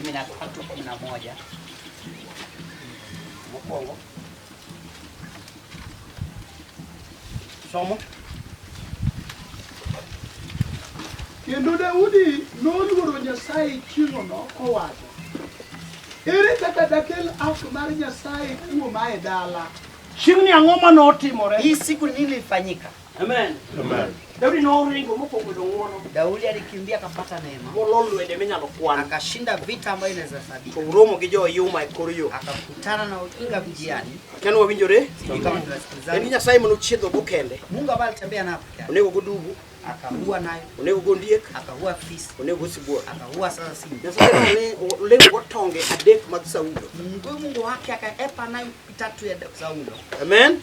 13:11. Mokwongo. Somo. Kendo Daudi noluoro Nyasaye chieng'ono kowacho, Ere kaka dakel ark mar Nyasaye kuoma e dala? Chieng'ni ang'o ma notimore? Hii siku nini ilifanyika? Amen. Amen. Daudi noringo mokwongo yudo ng'wono. Daudi alikimbia akapata neema, Molo lwenje minyalo kwan. akashinda vita ambayo inaweza hesabika, To uromo gi jo-Yuma e kor yo. akakutana na ujinga njiani. Kendo wawinjore? Sijui kama En tunasikilizana. Nyasaye manochiedho go kende. Mungu ambaye alitembea nayo peke yake, Onego go dubu, akaua nayo, onego go ondiek, akaua fisi, onego go sibuor. akaua sasa simba. Nyasaye nolengo go tonge adek mag Saulo. Mungu Mungu wake akaepa nayo tatu ya Saulo. Amen.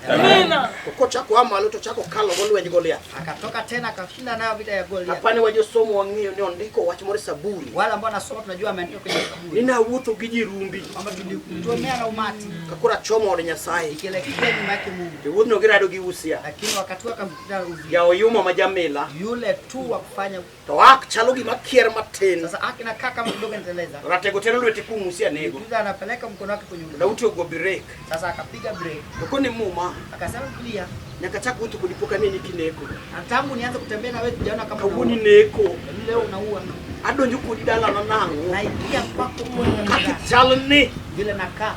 To kochako a malo to chako kalo go lwenj Goliath. Akatoka tena akashinda nayo vita ya Goliath. Apani wa josomo wang'eyo ni ondiko wach moro e Saburi. Wale ambao wanasoma tunajua ameandika kwenye Ni Zaburi nawuotho gi ji rumbi kwamba tulituemea na umati ka koro achomo od Nyasaye. ikielekea nyuma yake Mungu, To wuodhno girado gi Usia. lakini wakati huo akamkuta Uzia Jaoyuma ma jamila yule tu wa kufanya. to ak chalo gima kier matin. Sasa akinakaa kama kidogo inateleza, Ratego tero lwete kuom Usia nego. Yuda anapeleka mkono wake kwenye ule. Daudi ogo birek. Sasa akapiga break, To koni muma akasema Biblia, nyaka chak wuotho kodi pok aneni kineko. na tangu nianze kutembea na wewe sijaona kama Kawuono unaua. ineko. Leo unaua, Adonjo kodi dalana nang'o. naingia kwako kwa Kaka ichal ni. vile nakaa.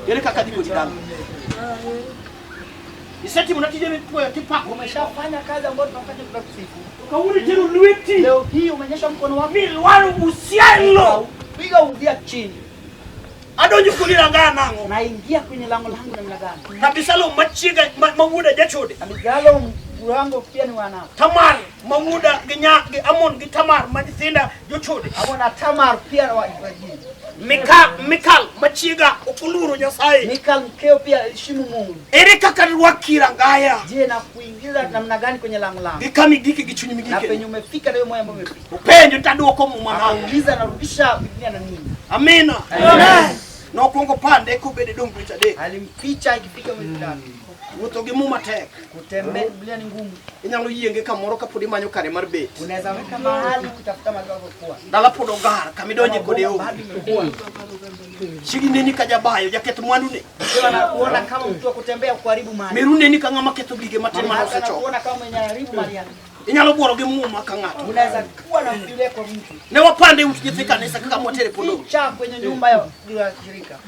Ere kaka adhi kodi dala. Isetimona tije mipuoyo tipako. Umeshafanya kazi ambayo tunafanya tunakusifu. Kawuono itero lweti. Leo hii umenyesha mkono wako Milwaro Usia e lo. piga Uzia chini, Adonjo kodi rangaya nang'o. naingia kwenye lango langu namna gani? Abisalom machiega ma wuoda jachode. Abisalomu wangu pia ni wanao Tamar ma wuoda gi nya gi Amon gi Tamar ma nyithinda jochode. Amon na Tamar pia wajini. Mikal machiega ok oluoro Nyasaye. Mikal mkeo pia heshimu Mungu. Ere kaka rwaki rangaya Je, na kuingiza namna gani kwenye lango langu? gi kama igike gi chuny Na migike. penye umefika na hiyo moyo ambao umefika. Openjo taduoko muma nang'o. Akauliza narudisha Biblia na nini? Amina. Amen. Nokwongo pande kobedo dong dweche adek. Alimficha ikifika mwezi tatu. Wuotho gi muma tek. Kutembea Biblia ni ngumu. Inyalo yienge kamoro kapod imanyo kare mar bet. Unaweza weka mahali kutafuta mahali pa kuwa. Dala pod ogar kamidonje kode onge. Bado imekuwa. Chigi neni ka jabayo jaketh mwandune. Ukiwa na kuona kama mtu wa kutembea kuharibu mali. Meru neni ka ng'ama ketho gige matin Mama mane yako osechoko. anakuona kama mwenye haribu mali yake. Inyalo buoro gi muma ka ng'ato. Unaweza kuwa na Biblia kwa mtu. Ne wapande ut nyithi kanisa kaka mwatere polo. Ficha kwenye nyumba ya ya shirika.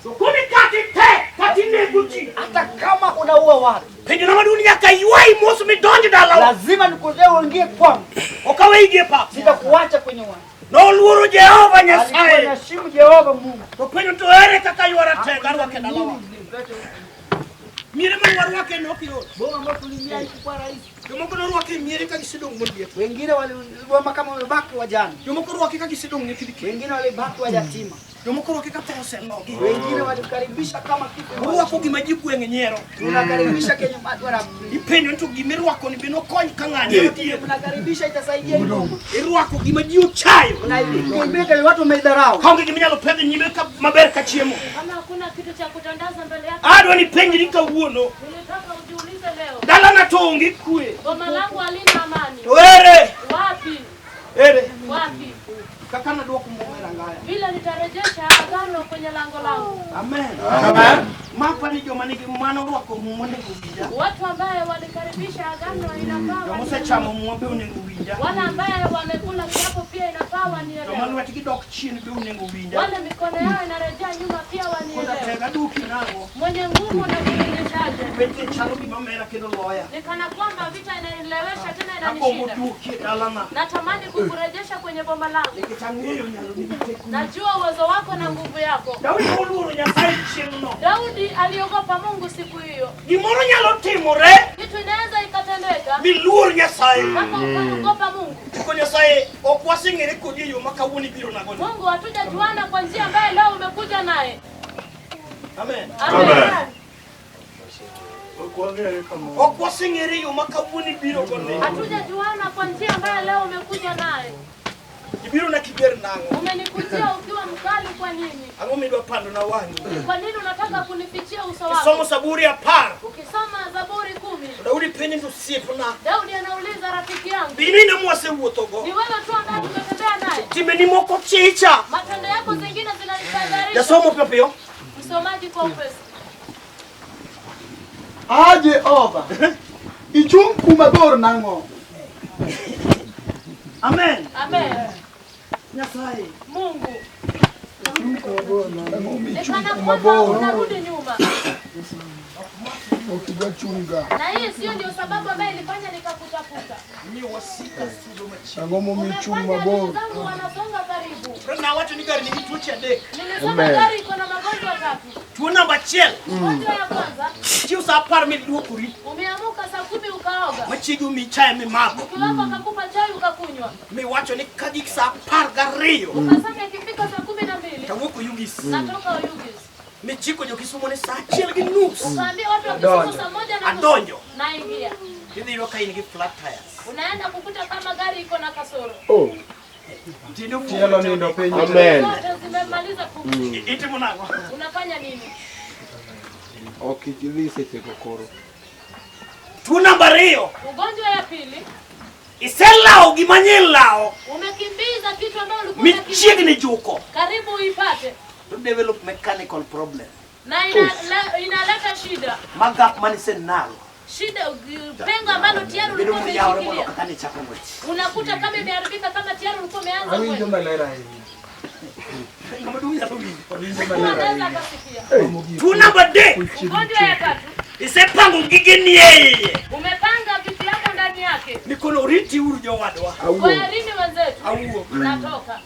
To koni kati te kati nego ji. Hata kama unaua watu, Penjo na maduong' nyaka ywai mos midonj dalawa. lazima nikuzoe uingie kwangu. Ok aweyi gi e pap. Sitakuacha kwenye uwanja. Noluoro Jehova Alikuwa Nyasaye. anaheshimu Jehova Mungu. To penjo to ere kaka ywara tek arwake dalawa. Miere mane warwake ne ok yot. Boma ambayo tuliingia haikuwa rahisi. Jomoko norwake e miere ka gisedong' moliek. Wengine waliboma kama wamebaki wajane, Jomoko orwake ka gisedong' nyithind kiye. wengine walibaki wayatima, Jomoko orwake ka tho oselogi. wengine walikaribisha kama kifo. Orwako gima ji gweng' nyiero. Tunakaribisha kenye watu wana Ipenjo ni to gimirwako ni be nokony ka ng'ani odhier. tunakaribisha, itasaidia hiyo. Irwako gima ji ochayo. Unaibeba watu wameidharau. Kaonge gima inyalo pedho nyime ka maber ka chiemo. Kama hakuna kitu cha kutandaza mbele yako, Adwa ni penjri kawuono. nilitaka ujiulize leo, Dalana to onge kwe. boma langu halina amani. To ere? Wapi? Ere? Wapi? Kaka nadwoko muma e rangaya. Vile nitarejesha agano kwenye lango langu. Amen. Amen. Ma pani joma nigi mano orwako muma onego winja. Watu ambaye walikaribisha agano inafaa Joma wanielewe. osechamo muma be onego winja. Wale ambaye wamekula kiapo pia inafaa Joma wanielewe. lwetgi dok chien be onego winja. Wale mikono yao inarejea nyuma pia Koda wanielewe. tega aduoki nang'o? Mwenye nguvu na kurejeshaje? Weche chalo gima mera kendo loya. Ni kana kwamba vita inanielewesha tena Agombo inanishinda. duoki e dalana. Natamani kukurejesha kwenye boma langu. Nikech ang'eyo nyalo nigi teko. Najua uwezo wako na nguvu yako. Daudi noluoro Nyasaye chieng'no. Daudi aliogopa Mungu siku hiyo. Gimoro nyalo timore Kitu inaweza ikatendeka miluor Nyasaye. kama ukaogopa Mungu. Ko Nyasaye ok waseng'ere kodi e yo ma kawuono ibiro nago ni. Mungu, hatujajuana kwa njia ambaye leo umekuja naye. Amen. Amen. Ok waseng'ere e yo ma kawuono ibiro go ni. Hatujajuana kwa njia ambayo leo umekuja naye. Ibiro na kiger nang'o? Umenikujia ukiwa mkali kwa nini? Ang'o midwa pando na wang'i? Kwa nini unataka kunifichia uso Somo wako? Saburi 10. Ukisoma Zaburi 10, To Daudi penjo ni osiepna. Daudi anauliza rafiki yangu, Be in ema wasewuothogo. ni wewe tu ambaye tumetembea naye? Timbeni moko chicha. Matendo yako zingine zinanifadhaisha. Jasomo piyo piyo. Msomaji kwa upesi. A Jehova, ichung' kuma bor nang'o? Amen. Amen. Nyasaye. Mungu, Ang'o ni michung' kana kuma kwamba bor? unarudi nyuma, Ok idwa chunga. na hii sio ndio sababu ambayo ilifanya nikakutafuta. Ni wasika sudo machiegni. Ang'o momiyo ichung' Umefanya ndugu mabor? zangu wanasonga karibu. To nawacho ni gari nigi tuoche 3. Nilisema gari iko na magonjwa 3. Tuo namba 1. Ugonjwa ya kwanza, Chiew sa 10 miluokori. umeamuka saa 10 ukaoga, Machiegi omiyi chae mimadho. mke wako akakupa chai ukakunywa, Miwacho ni kagik sa 12 ukasema ikifika saa 12 tawuok Oyugis. natoka Oyugis. Michiko jo Kisumo ni sa 1:30. Ukaambia watu wa Kisumu saa 1:30 Adonjo. naingia. Idhi yudo ka in gi flat tires. Unaenda kukuta kama gari iko na kasoro. Tiende ofuko Tielo nindo piny. Amen. Zote zimemaliza kuku. Itimo nang'o? Unafanya nini? Ok idhi sechego koro. Tuo namba 2. Ugonjwa ya pili, Iselawo gima nyilawo. umekimbiza kitu ambayo ulikuwa unakimbiza. Michiegni juko. Karibu uipate To develop mechanical problem. na inaleta shida. Magap manisenalo. Shida pengo ambalo tayari Bedo ulikuwa moyawore mondo umeishikilia. kaka nichako ng'wech. Unakuta kama imeharibika kama tayari ulikuwa umeanza Awinjo kwenda. maler ahinya. Ng'ama duong' nyalo winjo. Awinjo Mtu maler anaweza ahinya. akasikia. Tuo namba 3. Ugonjwa ya tatu, Isepango gigeni e iye. umepanga vitu yako ndani yake. Mikono riti uru jowadwa. Kwaherini wenzetu. Awuok. Natoka.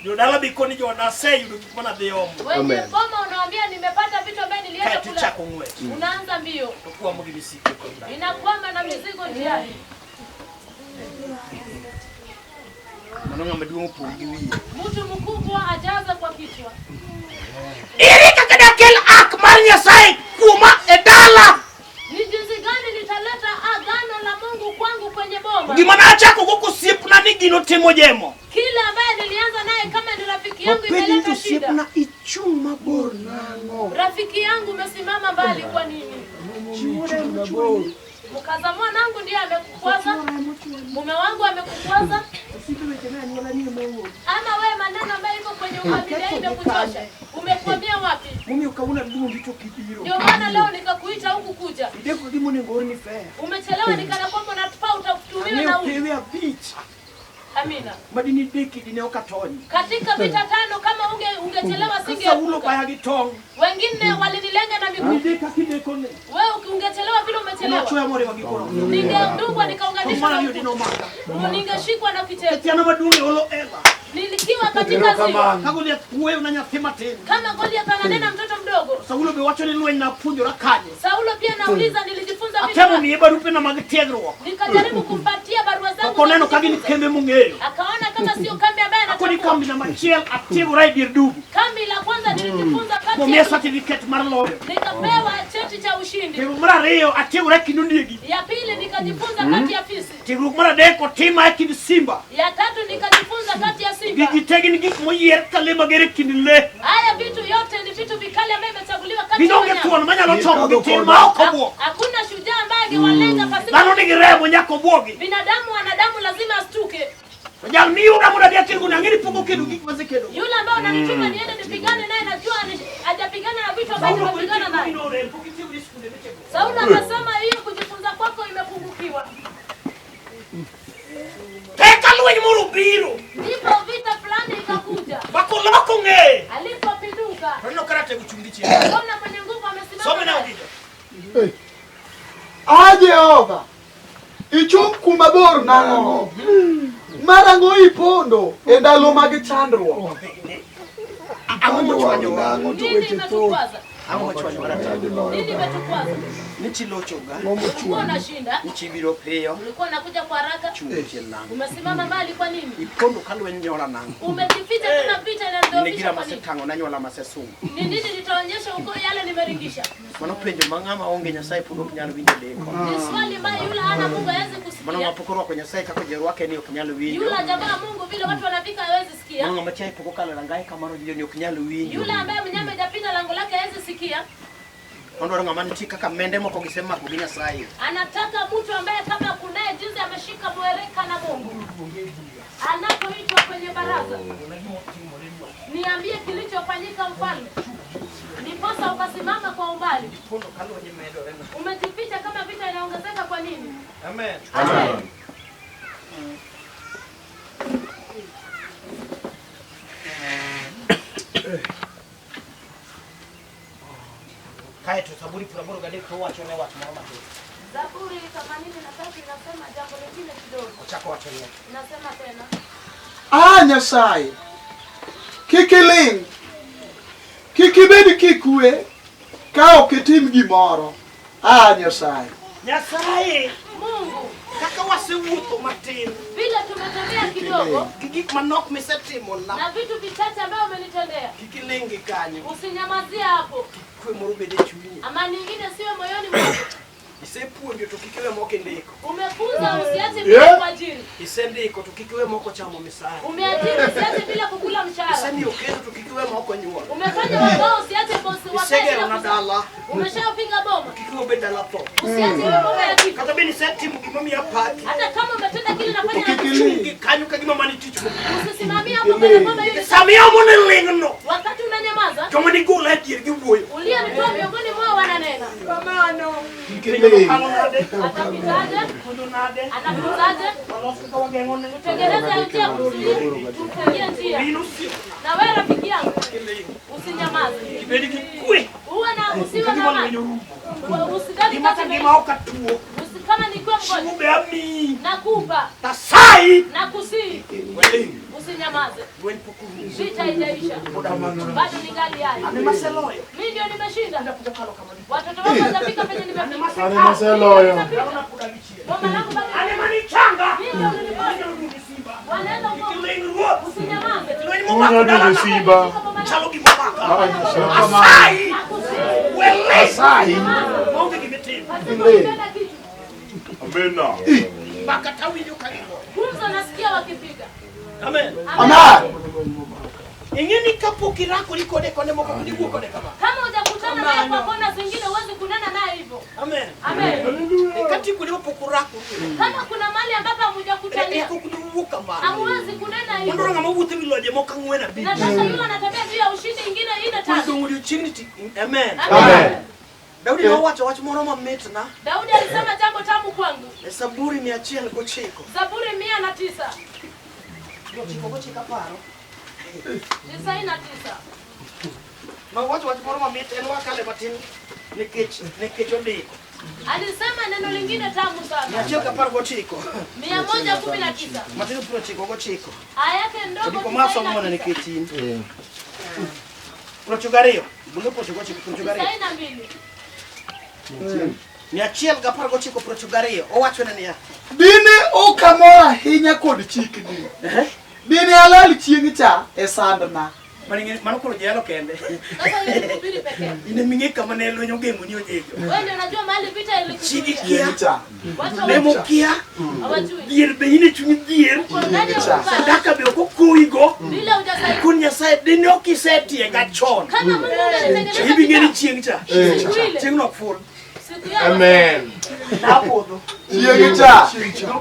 Jodala be koni joda aseyudo gik manadhi omo. Wenye boma unawaambia nimepata vitu ambavyo nilienda Kaeto kula. ichako ng'wech. Unaanza mbio. To kwamo gi misike kod ndara. Inakwama na mizigo njiani. Mano ng'ama duong' opong' gi wiye. Mtu mkubwa ajaza kwa kichwa. Ere kaka dakel ak mar Nyasaye kuoma e dala? Ni jinsi gani nitaleta agano la Mungu kwangu kwenye boma? Gima nachako go kosiepna ni gino timo jemo. Kila ambaye nilianza naye kama ni rafiki yangu Openji imeleta to shida. osiepna ichung' mabor nang'o? Rafiki yangu umesimama mbali kwa nini? Chiwore mochwany. Mkaza mwanangu ndiye amekukwaza, mume wangu amekukwaza, Osiepe weche me anyuola ni emowuok. ama wewe maneno ambayo iko kwenye ufamilia imekuchosha. Umekwamia wapi? Momiyo kawuono aluongi to ok ibiro. Ndio maana leo nikakuita huku kuja. Ideko gima onego orni fare. Umechelewa nikana kwamba unatufaa utatumiwe Ang'eyo nauli. pewe 5 Amina. madini deki dine ok atony. Katika vita 5 kama ungechelewa Ka Saulo singeepuka. baya gi tong'. Wengine walinilenga na miguu. Idek kaka ideko ne. Wewe ungechelewa vile umechelewa. Nochwoya moriwa gi koro. Ningedungwa To nikaunganishwa mana na yudi ukuta. nomaka. Ningeshikwa na kicheko. Tiana maduong' e olo ela. Nilikiwa katika ziwa. Ka Goliath wuoyo na nyathi matin. Kama Goliath ananena mtoto mdogo. Saulo be wacho ni lweny napuonjora kanye. Saulo pia nauliza nilijifunza vitu. Atemo wapi? miye barupe na mag tiegruok. Nikajaribu kumpatia barua zangu. Ok za oneno ka gin kujifunza. kembe mong'eyo. Akaona kama sio kambi ambaye Akoni anatambua. kambi namba 1 atiegora e dier dubu. Kambi la kwanza nilijifunza kati Momiya ya certificate mar loyo. nikapewa cheti cha ushindi. Tiegruok mar 2 atiegora e kind ondiegi. Ya pili nikajifunza kati ya fisi. Tiegruok mar 3 otima e kind simba. Ya tatu nikajifunza kati ya simba. Gigi te gin gik moyier ka le mager e kind le. Haya vitu yote ni vitu vikali ambavyo vimechaguliwa kati ya Gin onge wanyama. thuon manyalo chomo gi tir ma ok obuok. Hakuna shujaa ambaye angewalenga pasipo. Dhano nigi remo nyaka obuogi. Binadamu wanadamu lazima astuke. To jal miura mondo adhi akelgo ni ang'e ni pok okedo gik masekedo. Yule ambaye unanituma niende nipigane naye najua hajapigana na vitu ambavyo Saulo nimepigana naye. pok itiegori e skunde mitiegruok. Saulo akasema hiyo kujifunza kwako imepungukiwa. Eka lweny moro obiro. Ndipo vita fulani ikakuja. Bakoloko ng'eye. Alipopinduka, To neno ka ratego chung' gi chien. ona mwenye nguvu amesimama. Some na naye. Ogija. A Jehova, ichung' kuma bor nang'o? Marang'o ipondo e ndalo mag chandruok? Ang'o mochwanyowa? Nang'o to Nini weche thoth. imetukwaza? Ang'o mochwanyowa ratego? Nini imetukwaza? Nichilochoga. Ulikuwa unashinda, Nichibiro piyo. ulikuwa unakuja kwa haraka, Chung' chien nang'o? umesimama mbali kwa nini? Ipondo ka lweny nyola nang'o? Umejificha tena vita Nine inadhoofisha gira kwa nini? masetang'o nanyuola masesungo. Ni nini nitaonyesha huko yale nimeringisha? Mano penjo ma ng'ama onge Nyasaye pod ok nyal winjo deko. Ni swali ambayo yule hana Mungu hawezi kusikia. sikia. Ng'ama pok orwako Nyasaye kaka jarwake ni ok nyal winjo. Yule hajavaa Mungu vile watu wanavika hawezi Mano sikia. ng'ama chiaye pok okalo rangae kamoro ni ok nyal winjo. Yule ambaye mnyama hajapita lango lake hawezi sikia. Odwaro ng'ama nitie kaka mende moko gisemako gi Nyasaye. Anataka mtu ambaye kama kunaye jinsi ameshika mwereka na Mungu. Anapoitwa kwenye baraza, niambie kilichofanyika mfalme, ndiposa ukasimama kwa umbali. Pondo kalwenye medore na. Umejificha kama vita inaongezeka. Kwa nini? Amen. Amen. Kaeto Zaburi 83 owacho ne wach moro matin. Zaburi 83 inasema jambo lingine kidogo. Ochako wacho niya. Inasema tena, A Nyasaye, kik iling', kik ibed kikwe ka ok itim gimoro. A Nyasaye. Nyasaye, Mungu, kaka wasewuotho matin vile tumetembea kidogo gi gik manok misetimona, na vitu vichache ambavyo umenitendea, kik iling' gi kanyo. usinyamazie hapo. Kwe moro bed e chunyi. Amani nyingine siwe moyoni mwako. Isepuonjo to kik iwe mok indiko. Umefunza usiache bila kuajiri. Isendiko to kik iwe mok ochamo misara. Umeajiri usiache bila kukula mshahara. Isemiyo kendo to kik iwe mok onyuol. Umefanya wabao usiache bosi wakae Isegero bila na kuzaa. dala Umeshapiga boma kik iwe obed dala tho. usiache iwe boma ya kifo. Kata bed ni isetimo gimomiyo apaki. Hata kama umetenda kile nafanya Kik na iling'. Gi kanyo ka gima mane tich mogik. usisimamie hapo kana kwamba hiyo ni Sama iomo ni ling'no, wakati unanyamaza, joma nigola e dier gi wuoyo. uliyonitoa miongoni mwao wananena. Kik iling'. Kalo nade? Atapitaje? Puonjo nade? Anafunzaje? Walos kaka wageng'one. Tutengeneze njia kumzuia, tumfungie njia. In osiepna, Na wewe rafiki yangu, iling'. usinyamaze. Ibed gi kwe. Uwe na usiwe Ka na gima amani. lweny orumo. Usidhani Gima kama ka gima ok atuo. kama nikiwa mgonjwa Chiemo be amiyi. nakupa Tasai. nakusii, Weling'. usinyamaze. Lweny pok orumo. Vita haijaisha, bado ningali hai. An ema aseloyo. Mimi ndio nimeshinda. Pok okalo kama ni. Watoto wangu hawajafika penye nimefika. An ema aseloyo. Naona pod agichiel. Boma langu bado An ema nichanga. mimi ndio niliponya. Anyalo duogo simba. Wanaenda huko, Iling' ruoth. usinyamaze. Lweny Chunya momako duogo dalana. simba. Chalo gimomaka. Ah, Nyasaye. Asai. Nakusii, Weling'. Asai. Maonge gimitimo. pasipo kutenda kitu. Amina. Mbaka tawinjo ka gigoyo. Gumzo nasikia wakipiga. Amen. Amen. Ing'e ni kapok irakori kode konde moko ok diwuo kode kama. Kama hujakutana naye kwa kona zingine, huwezi kunena naye hivyo. Amen. Amen. E kati kuonde mapok urakorie. Kama kuna mahali ambapo hamjakutania, Rieko ok diwuo kamano. hamuwezi kunena Odwaro hivyo. ng'ama wuotho ewi loje moko ang'wen abich. Nataka yule anatembea juu ya ushindi ingine ine tano. Odong' odiochieng'ni ti. Amen. Amen. Daudi nowacho wach moro mamitna Daudi alisema jambo tamu kwangu. e Saburi 109. Zaburi 109. 99 aparo. 99. Nowacho wach moro mamit en wakale matin nikech odiko. Alisema neno lingine tamu sana. 119. 119. Matin 99. Aya yake ndogo Odiko masomo mana 99. nikech in. 92. Bunge 99 92. 92. 119 92. Owacho ne niya. Dine ok amor ahinya kod chikni. Dine alal chieng' cha e sandna. Mano koro jayalo kende. Sasa yeye ni mhubiri pekee. In eming'e kama ne lweny ogeng'o ni ojejo. Wewe ndio unajua mahali vita Chigi ilikuzuia. kia. Chieng' cha. Watu Lemo hawajui. kia. Hawajui. Dhier be in e chuny dhier. Uko ndani ya ufalme Sadaka be ok okowigo. bila hujasaidiwa. Kun Nyasaye dine ok isetiega chon. Kama Mungu angenitengeneza Ibi ng'e ni kitambo, chieng' cha. siku ile, Chieng'no ok ful. siku yao Amen. Napodho. Chieng' cha.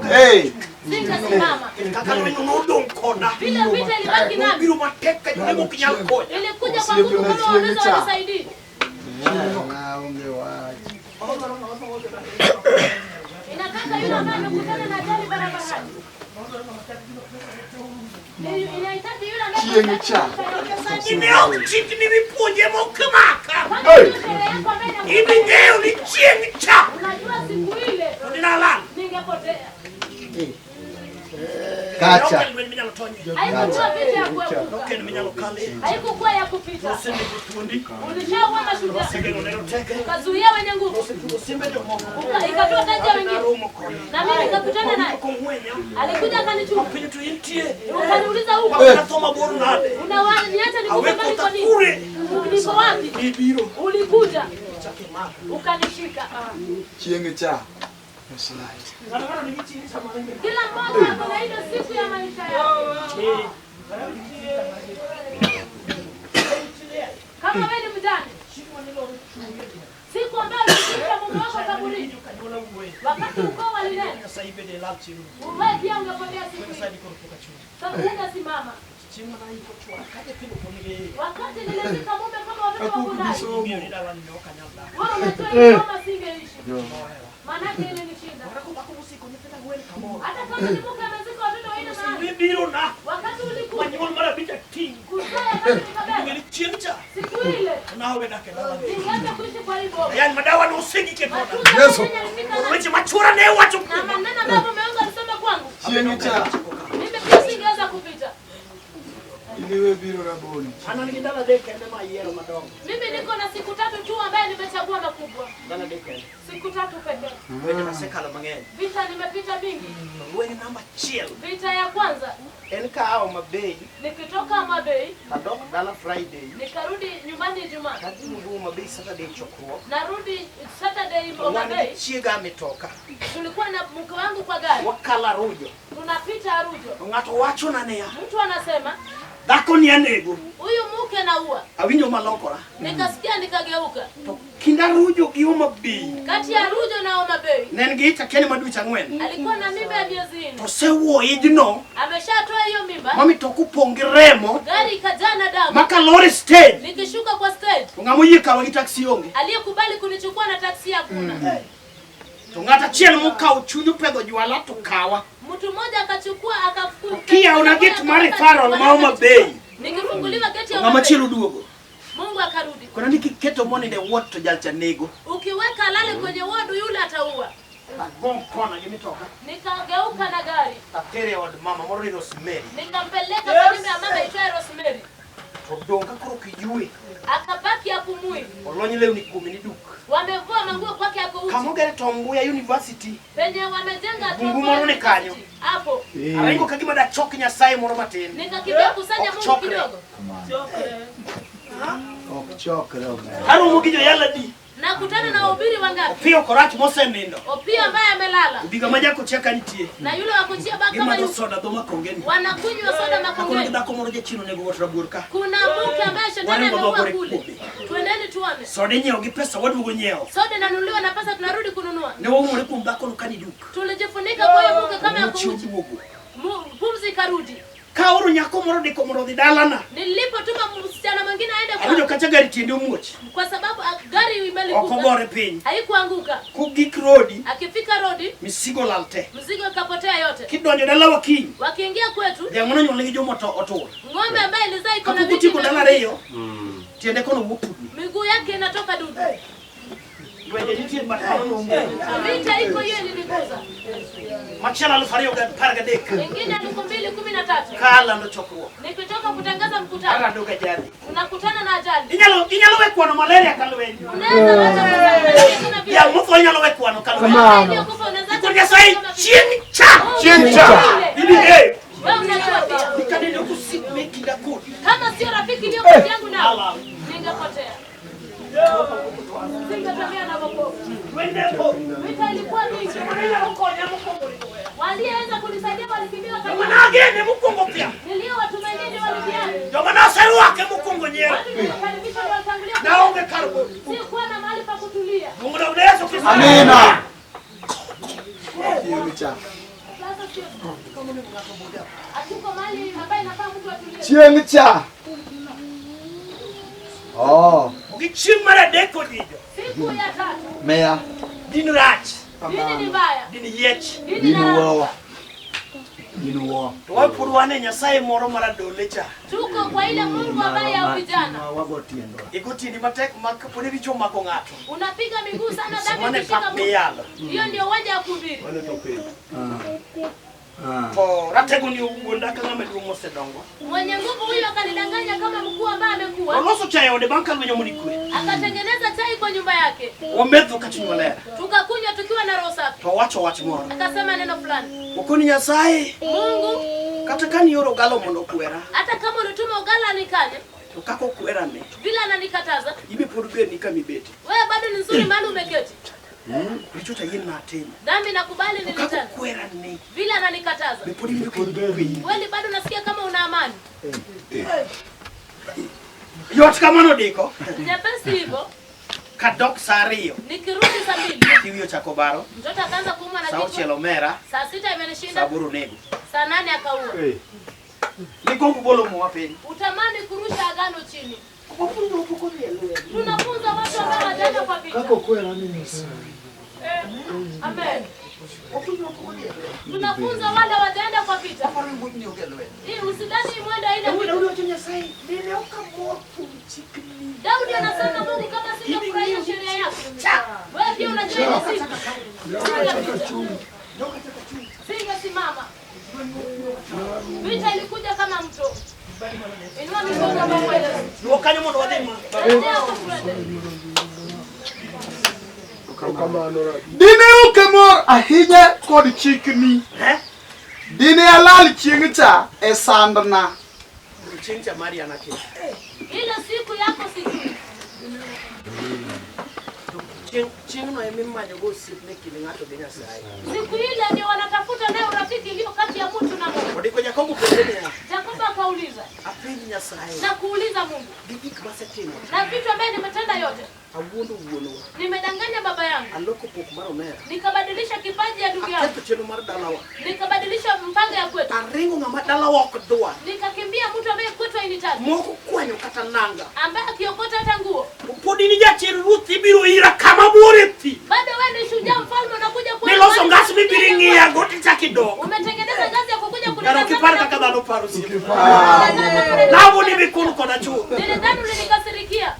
Hey. singesimama. Kaka lweny nodong' koda. Vile vita ilibaki nami, Nobiro matek ka jolemo ok nyal konya. ilikuja kwa nguvu kama waweza wanisaidie. Inataka yule ambaye amekutana na ajali barabarani. Inahitaji yule ambaye Chieng' cha. Dine ok chikni mipuonje mok maka. Kama hiyo sherehe yako ambaye Ibi inakuja, ng'eyo ni chieng' cha. unajua siku ile To dine alal. ningepotea. Kacha. Ok en lweny minyalo tonye. Haikuwa vita ya kuepuka, Ok en minyalo kale. haikukuwa ya kupita. Osenego thuondi. Ulishaua mashujaa, Osegeng'o ne roteke. ukazuia wenye nguvu, Osetugo simbe jomoko. Ikatoa taji ya wengine, Naromo kode. na mimi nikakutana naye. Kong'wenya. Alikuja akanichukua, Apenjo to intie. ukaniuliza huko Wakona tho mabor nade. unawaniacha nikufe kwa nini? Kure. Niko wapi? Ibiro. Ulikuja Chake mako. ukanishika. Chieng' cha. Kila mmoja ako na ile siku ya maisha yake. Kama wewe ni mjane, siku ambayo ulizika mume wako kaburini, wakati ukoo walinena, wewe pia ungepotea siku hiyo. Sasa ungesimama. Wakati nilizika mume kama watoto wako ndani, wewe unajua ile kama singeishi. Maanake ilinishinda. Hata kama ni mke amezika watoto wanne mahali. Wakati ulikuja kuzaa kama nikabeba. Siku ile ningeacha kuishi kwa hii boma. Yani madawa ni usigi ketona. Matunzo Yesu. yenye yalifika na Weche machura ne wacho. na maneno ambayo mume wangu alisema kwangu, Chieng' cha mimi pia singeweza kupita. iliwe biro raboni. Ana nigi dala dek kende ma yiero madongo. Mimi niko na siku tatu tu ambaye nimechagua makubwa. Dala dek kende. Siku tatu pekee. Lwenje masekalo mang'eny. Vita nimepita mingi. Lweny namba achiel Vita ya kwanza en ka ao Mabei nikitoka Homa-Bay adok dala Friday nikarudi nyumbani Ijumaa, tadhi Homa Bay Saturday chokruok. narudi Saturday To wan gi Homa-Bay. chiega mitoka Tulikuwa na mke wangu kwa gari, Wakalo Arujo. tunapita Arujo, To ng'ato wachona niya, mtu anasema dhako ni anego. huyu mke naua. Awinjo malokora. Nikasikia nikageuka. To kind Arujo gi Homa Bay Kati ya Arujo na Homa-Bay ne en gi ich akia ni ma dweche ang'wen. alikuwa na mimba ya miezi 4, To osewuo ijno ameshatoa hiyo mimba, ma mitoka opong' gi remo gari ikajaa na damu. ma kalor e stage Nikishuka kwa stage, to ng'ama oyie kawa gi taxi onge. aliyekubali kunichukua na taksi hakuna. To ng'ato achiel mokawo chuny opedho jwala to kawa. Mtu mmoja akachukua akafukuza. Kiyawona gate mar referral ma Homa Bay Nikifunguliwa geti ya to ng'ama Homa Bay, chielo duogo. Mungu akarudi. Kona ni kiketo monindo e ward to jalcha nego. Ukiweka alale kwenye wodi yule ataua. Agong kona gi mitoka. Nikageuka na gari, Atere e od mama moro ni Rosemary. nikampeleka kwa nyumba ya mama itwaye Rosemary. To dong' ka koro ok ywe. Akabaki apumui. Olony lewni kuome ni duk. Wamevua manguo kwake ako uchi. Kama ogere Tom Mboya University. Penye wamejenga Bungu moro ni kanyo. Hapo. Aringo ka gima dachok Nyasaye moro matin. Nikakimbia kusanya Ok Mungu chokre. kidogo. Ok chokre omera. Aromo gi joyalo adi. Nakutana na wahubiri wangapi? Opiyo korach mosenindo. Opio ambaye amelala Obiga ma jakochia ka nitie. na yule wa kuchia baa kama Gimadho yuko. soda dho makongeni. Wanakunywa soda Akona gi makongeni. dhako moro jachien onego got rabuor ka. Kuna mke ambaye shetani Waringo ameua dhogore kule. kuome. Twendeni tuone. Soda inyiewo gi pesa waduogo nyiewo. Soda inanunuliwa na pesa tunarudi kununua. Ne waumore kuom dhakono ka ni duk. Tulijifunika kwa hiyo mke kama ya Muchi kuuchi. oduogo. Pumzi ikarudi. Kaoro nyako moro diko mondo odhi dalana. Nilipotuma msichana mwingine aende Awinjo kwa, kacha gari tiende omuoch. kwa sababu gari Ok imelikuka. ogore piny. Haikuanguka. Kogik rodi, Akifika rodi, misigo lal te. mzigo ikapotea yote. Kidonjo dalawa kiny, Wakiingia kwetu, dhiang' mane onyuol nigi juma otur. ng'ombe ambaye ilizaa iko na Kapok viti otieko ndalo ariyo, tiende kono wuok pudni. miguu yake inatoka dudu. Lwenje nitie but mano nomuoch. Vita iko hiyo iliniguza. Machielo 2013 Ingine 2013 ka alando chokruok. nikitoka kutangaza mkutano, Arado gajali. tunakutana na ajali. Inyalo we kwano malaria ka lweny. Unaweza wacha kusema kuna vita. Dhiang' motho inyalo we kwano ka lweny. Kama iliyokufa unaweza Nikor Nyasaye kama vita. chieng' cha. Chieng' cha. Ibi ng'eyo. Wewe unajua pia. Nikanene ok osiep me kinda kodi. Kama sio rafiki iliyo kati yangu nawe, Ala. ningepotea. Singetembea na wokovu. Lweny ne po. Vita ilikuwa mingi. Inyalo konya mokwongo ringo weya. Waliyeweza kunisaidia walikimbia Joma wakaniacha. nagene mokwongo pia. Niliowatumainia ndio walikiacha. Joma noserwake mokwongo nyiero. Watu niliokaribisha ndio walitangulia. Naonge kar bedo. Sikuwa na mahali pa kutulia. Mungu na Yesu Kristo. Amina. Chieng' cha. Sasa sio. Hatuko mahali ambaye inafaa mtu atulie. Chieng' cha. Oh, Gi chieng' mar adek odijo. Siku ya tatu. meya. Din rach. Dini ni mbaya. Din yiech. Dini Din na wuowa. Din wuowa. To wapod wan e Nyasaye moro mar adole cha. Tuko kwa ile Mungu ambaye ya vijana. Wago tiendwa. Igo tiendi matek ma kapo ni richo omako ng'ato. Unapiga miguu sana dhambi Mane ikishika pap mtu. miyalo. Hiyo ndio uwanja wa kuhubiri. To ratego ni owuonda ka ng'ama duong' mosedongo. Mwenye nguvu huyo akanidanganya kama mkuu ambaye amekuwa. Oloso chai e ode bang' ka lweny omondi kwe. Akatengeneza chai kwa nyumba yake. Wametho ka chunywa ler. Tukakunywa tukiwa na roho safi. To owacho wach moro. Akasema neno fulani. Okoni Nyasaye, Mungu, kata ka nioro Ogalo mondo okwera, hata kama ulituma Ogala nikanye, to kaka okwera ni, vile ananikataza, ibe pod berni kama ibete. wewe bado ni nzuri mahali umeketi. Richo to yien natimo. Dhambi nakubali nilitenda. Kwera ni. Vile ananikataza. Be pod iwinjo ka Kweli bado nasikia kama una amani. Yot kamano diko. Nyepesi hivyo. Kadok saa 2. Nikirudi saa 2. Kiwiyo chako baro. Mtoto akaanza kuumwa na Saa kichwa. 6 omera. Saa 6 imenishinda. Saa 8 nego. Saa 8 akaua. Nigombo bolo mwa piny. Utamani kurusha agano chini. Tunafunza watu ambao wajaenda kwa vita. Kako kwera nini? Amen. Tunafunza wale wajaenda kwa vita. Hii usidhani mwendo haina vita. Daudi anasema Mungu kama singefurahia sheria yako. Wewe pia unajua ile siku. Singesimama. Vita ilikuja kama mto. Inua mikono kwa kweli. Luokanyo mondo wadhi ma. Dine ok amor ahinya kod chikni. Dine alal chieng' cha e sandna. Chieng' cha mari anake. Ile siku yako sijui. Chieng' no ema imanyogo osiep e kind ng'ato gi Nyasaye. Siku ile ndio wanatafuta naye urafiki iliyo kati ya mtu na Mungu. Odiko Jakobo penje niya. Jakobo akauliza. Apenj Nyasaye. Na kuuliza Mungu. Gi gik masetimo. Na vitu ambavyo nimetenda yote. Awuondo wuonwa. Nimedanganya baba yangu. Aloko pok mar omera. Nikabadilisha kipaji ya ndugu yangu. Aketho chenro mar dalawa. Nikabadilisha mpango ya kwetu. Aringo ng'ama dalawa ok dwar. Nikakimbia mtu ambaye kwetu hainitaki. Moko kwanyo kata nanga. Ambaye akiokota hata nguo. Pod in jachir ruoth ibiro ira kama buor e thim. Bado wewe ni shujaa mfalme unakuja kwa. Niloso ngas mibiro ng'iyago tichako idok. Umetengeneza ngazi ya kukuja Kar ok ipar kaka dhano paro osiepa. Lamo ni mikun koda chuth. Nilidhani ulinikasirikia.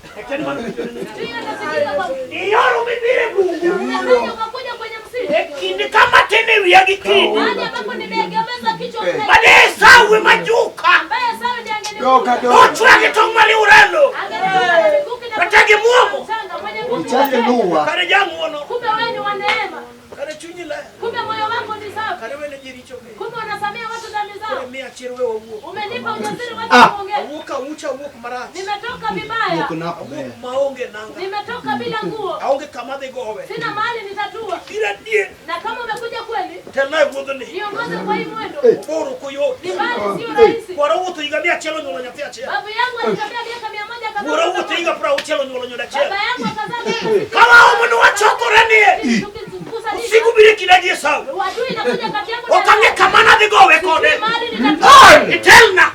Iyoro mibiro e bungu. Unafanya ukakuja kwenye msitu. E kinde kama tin e wiya gi kidi. Mahali ambapo nimeegemeza kichwa mbele. Mane Esau ema juka. Ambaye Esau ndiye angenivuta. Nochwa gi tong' mariureno. Angenivuta na mikuki na Rategi muomo. mchanga mwenye nguvu. Uchake luwa. Kare jang'uono. Kumbe wewe ni wa neema. Kare chunyi ler. Kumbe moyo wako ni safi. Kare wene ji richo be. Kumbe unasamea watu dhambi Koro zao. miya chir we wawuo. Umenipa ujasiri watu kuongea. Awuok aucha awuok marach. Nimetoka vibaya. Awuok maonge nanga. Nimetoka bila nguo. Aonge kama dhi gowe. Sina mahali nitatua. Biro adier. Na kama umekuja kweli, Telna e wuodhni. niongoze kwa hii mwendo. Bor ok oyot. Ni mbali, sio rahisi. Kwara wuotho higa 100 onyuolo nyathi achiel. Babu yangu alitembea miaka 100 akazaa. Wuora wuotho higa 60 onyuolo nyodo achiel. Baba yangu akazaa miaka Ka waomo ni wachokore nie. Tukikusanyika. Siku biro e kinda gi Esau. Adui inakuja kati yangu na Ok ang'e kama nadhi gowe kode. Mahali nitatua. Itelna.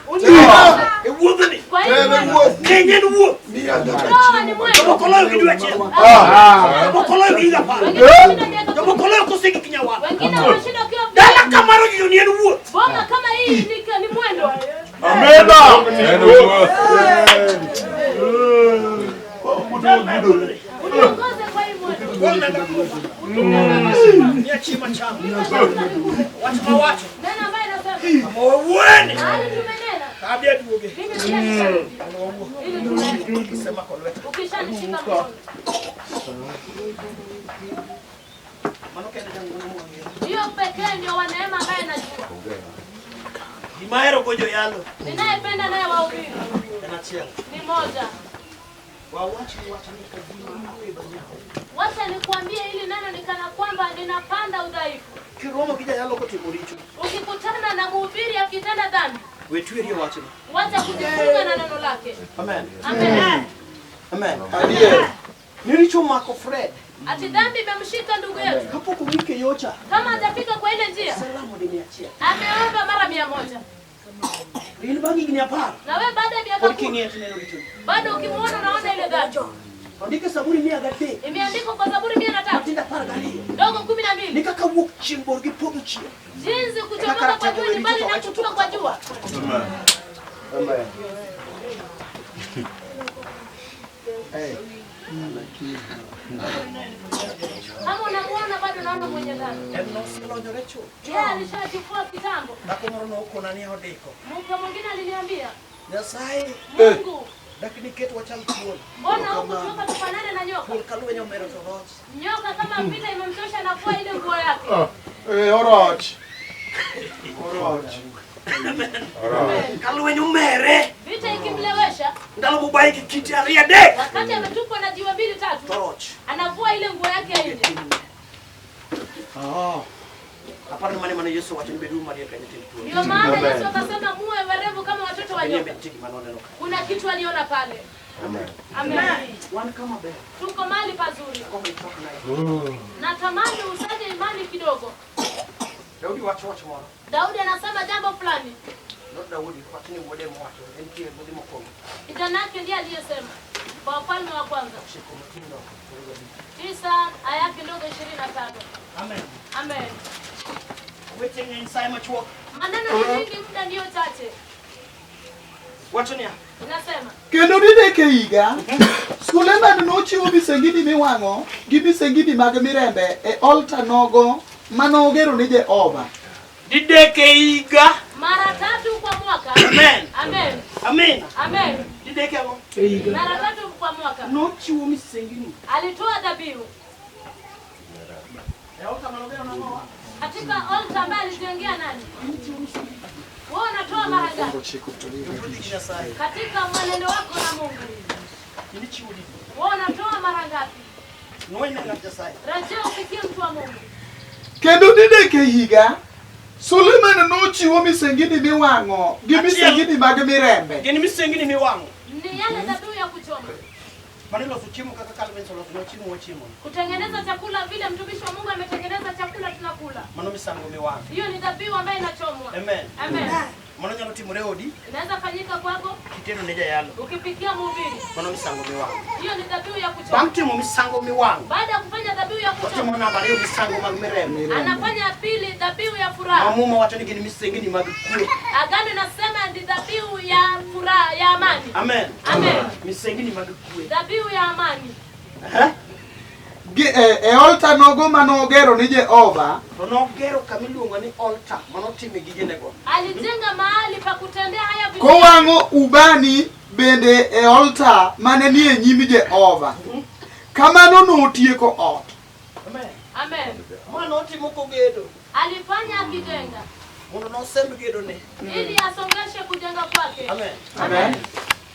E wuodhni. Kwa hii mwendo. Keny en wuoth. Ndoa ni mwendo. Jomoko loyo gi dwe achiel. Jomoko loyo gi higa 10. Wengine wameshinda miaka 10. Jomoko loyo kosegi gi nyawar. Wengine wameshinda wakiwa Dala kamaro ji ni en wuoth. Boma kama hii ni mwendo. Amena. Uniongoze kwa hii mwendo. Miya chiemo achamo. Wach mawacho. Neno ambaye nasema. Kama wawuone. Mahali tumenena. Kabi aduoge. Mimi pia nitarudi. Ili tuende. Sema kwa lweta. Ukishanishika mkono. Mano kende jang'uono mwang'eyo. Hiyo pekee ndio wa neema ambaye najua. Gima ahero go joyalo Ninayependa naye wahubiri en achiel. ni moja. Wawach ni wach ni ka gima apidho nyawo. Wacha nikuambie hili neno ni kana kwamba ninapanda udhaifu. Kiromo gi jayalo kotimo richo. Ukikutana na mhubiri akitenda dhambi, We twerie wachno. wacha kujifunga na neno lake. Amen. Amen. Amen. Adier. Ni richo mako Fred. Ati dhambi imemshika ndugu yetu. Kapok ogik e yocha. Kama hajafika kwa ile njia, Salamo di 100. ameomba mara 100. In bang' higni 10. Na wewe baada ya miaka Pod 10 king'iye tineno richoni. bado ukimuona unaona ile dhambi. Ondike Zaburi 103. Imeandikwa kwa Zaburi 103 Matindo 12. ndogo 12. Ni kaka wuok chieng' bor gi podho chieng'. Jinsi kuchomoka kwa jua ni mbali na kutua kwa jua. Amen. Kama unamuona bado unaona mwenye dhambi. En noselonyore chuth. Yeye alishachukua kitambo. Dhako moro nokona ni odiko. Mke mwingine aliniambia, Nyasaye Mungu, dak niket wachal thuol. mbona hukutuweka tufanane na nyoka? Thuol ka lweny omero to roch. Nyoka kama vita imemtosha na kuvua ile nguo yake. Oroch. Oroch. Ka lweny omere. Vita ikimlewesha, Ndalo mobaye gi kite 2 3. wakati ametupwa na jiwe 2 3, To roch. anavua ile nguo yake ya nje. Oh. Aparo ni mane mane Yesu wacho ni beduru mariek ka nyithind thuol. Ndio maana Yesu akasema muwe werevu kama watoto wa Niambie nyoka. nitie gima noneno ka. Kuna kitu aliona pale. Amen. Wan kama ber. Tuko mahali pazuri. Koma ichok na. Natamani usaje imani kidogo. Daudi wacho wach moro. Daudi anasema jambo fulani. Not Daudi, wacho ni wuode mowacho. En tie ruodhi mokwongo. Kijana yake ndiye aliyesema kwa Wafalme wa Kwanza Chiko matindo. 9 aya yake ndogo 25. Amen. Amen. Weche ng'eny saye machuok. Maneno ni mengi, muda ndiyo chache. Wacho niya. Inasema Kendo didek e higa, Suleman nochiwo misengini miwang'o gi misengini mag mirembe e olta nogo manogero ni Jehova. Didek e higa. mara tatu kwa mwaka. Amen. Amen. Amen. Amen. Didek ang'o? Mara tatu kwa mwaka Nochiwo misengini. alitoa dhabihu E altar manogero nang'o? katika altar ambayo alijengea nani? Wewe unatoa mara ngapi Ruodhi gi Nyasaye. katika mwenendo wako na Mungu? In ichiwo didi. Wewe unatoa mara ngapi? Nwene ng'at Nyasaye. Rejea ufikie mtu wa Mungu. Kendo didek e higa, Suleman nochiwo misengini miwang'o gi misengini mag mirembe. Gin misengini miwang'o. Ni yale dhabihu ya kuchoma, Mane loso chiemo kaka Calvin oloso nwa chiemo wachiemo. kutengeneza chakula vile mtumishi wa Mungu ametengeneza chakula tunakula. Mano misango miwang'o. Hiyo ni dhabihu ambayo inachomwa. Amen. Amen. Mano nyalo timore e odi Inaweza fanyika kwako kitero ne jayalo. ukipikia mhubiri. Mano misango miwang'o. Hiyo ni dhabihu ya kuchoma. Bang' timo misango miwang'o, Baada ya kufanya dhabihu ya otimo kuchoma, namba ariyo misango mag mirembe. anafanya pili dhabihu ya Ma furaha. Muma wacho ni gin misengini mag kwe. Agano inasema ni dhabihu ya furaha ya amani. Amen. Amen. Misengini mag kwe. Dhabihu ya amani. Eh? Gi, e olta nogo manogero ni Jehova, To nogero kama iluongo ni altar manotime gigenego. Alijenga mahali pa kutendea haya vitu. kowang'o ubani bende e olta mane ni e nyim Jehova. Kamano notieko ot. Amen. Amen. Ma notimo kogedo Alifanya akijenga mondo nosemb gedone. ili asongeshe kujenga kwake. Amen. Amen.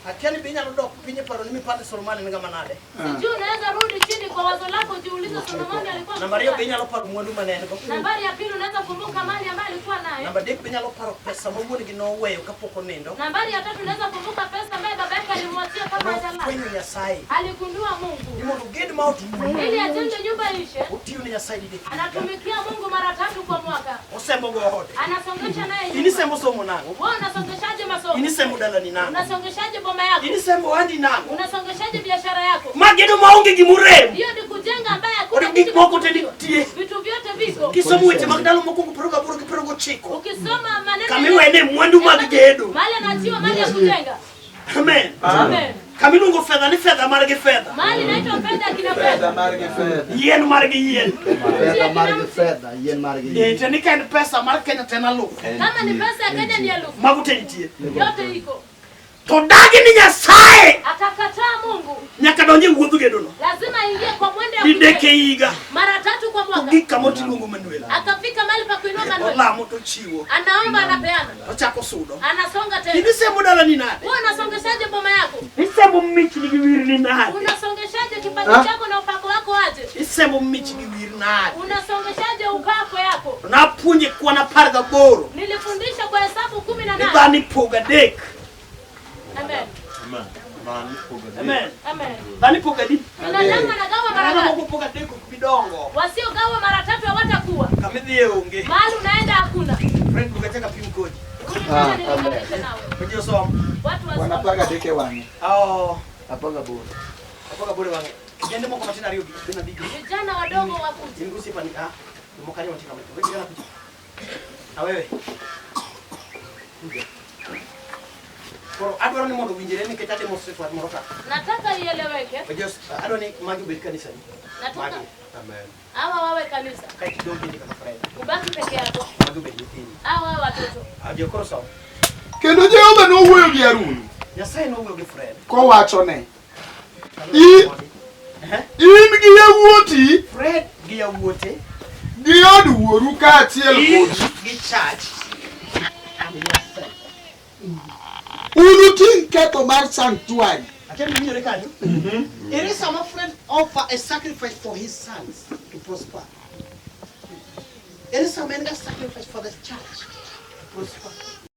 Akia ni be inyalo dok piny e paro ni mipande Solomon en ng'ama nade. Sijui unaweza rudi chini kwa wazo lako jiulize Solomoni alikuwa Namba ariyo be mtu gani? inyalo paro mwandu mane en go. Nambari ya pili unaweza kumbuka mali ambayo alikuwa nayo. Namba adek be inyalo paro pesa ma wuon gi noweyo kapok onindo. Nambari ya tatu unaweza kumbuka pesa ambayo baba yake alimwachia kama hajalala. Nofwenyo Nyasaye Aligundua ni Mungu mondo oged ma ot rumo. ili ajenge nyumba ishe. Otiyo ne Nyasaye didek. Anatumikia Mungu mara tatu kwa mwaka, Osembo go ode. anasongesha naye In nyumba. isembo somo nang'o? Wewe unasongeshaje masomo? In isembo dalani nang'o? Unasongeshaje boma yako? In isembo ohandi nang'o? Unasongeshaje biashara yako? Ma gedo maonge gimorem. Hiyo ni kujenga ambaye Od hakuna gik kitu moko te nitie. vitu vyote viko. Kisomo weche mag ndalo mokwongo 28 gi 29. Ukisoma maneno Kama iwene mwandu mag gedo. mahali anaachiwa mali ya kujenga. Amen. Amen. Kama iluongo fedha ni fedha margi fedha. Mahali inaitwa fedha kina fedha. margi fedha. Yien margi yien. Fedha margi fedha, yien margi Eh, to ni ka en pesa mar Kenya to en alufu. Kama ni pesa ya Kenya ni elfu. Mago te nitie. Yote iko. To dagi ni Nyasaye Akakataa Mungu, nyaka donj e wuodh gedono. lazima aingie kwa mwendo ya Didek e kujenga. higa. Mara tatu kwa mwaka. Ogik kamoro tiluongo Manuel. Akafika mahali pa kuinua Manuel. Olamo to chiwo. Anaomba, anapeana, Ochako sudo. anasonga tena. In isembo dalani nade? Wewe unasongeshaje boma yako? Isembo michni gi wirni nade? Unasongeshaje kipaji chako na upako wako aje? Isembo mich gi wir nade? Unasongeshaje upako yako? To napuonje kwan 18. Nilifundisha kwa hesabu kumi na Ni nane. dhano ipogo adek. Amen. Amen. Amen. Dhano ipogo adi? Binadamu anagawa mara Dhano ngapi? moko pogo adek ok bi dongo. Wasiogawa mara tatu hawatakuwa. Kama idhiye onge. Mahali unaenda hakuna. Fred duoga chak apim kodi. Rudi tena nilinganishe nawe. Oji osom. Watu wasome. Wanapaga deke wang'e. Oh, 18. 18 wang'e. Kijende moko matindo ariyo gi ben abich. Vijana wadogo wakuje. In gi osiepani, ah, jomoko ariyo mantie kama. We kijana kuja. Ah, wewe. Kuja. Koro adwaro ni mondo owinjre nikech a demonstrate wach moro ka. Nataka ieleweke. Oji adwaro ni magi obed kanisani. Nataka Magi. Amen. hawa wawe kanisa. Kae to idong' kendi kaka Fred. Ubaki peke yako. Magi obed nyithindi. Hawa wawe watoto. Ah, jo koro som. Kendo Jehova nowuoyo gi Harun Nyasaye nowuoyo gi Fred. kowachone, in gi yawuoti Fred gi yawuote gi od wuoru kaachiel in kodi gi church and yourself. unuting' ketho mar sanctuary. Akia ni winjore kanyo? Ere sama Fred offer a sacrifice for his sons to prosper. En sama en ga sacrifice for the church. Prosper.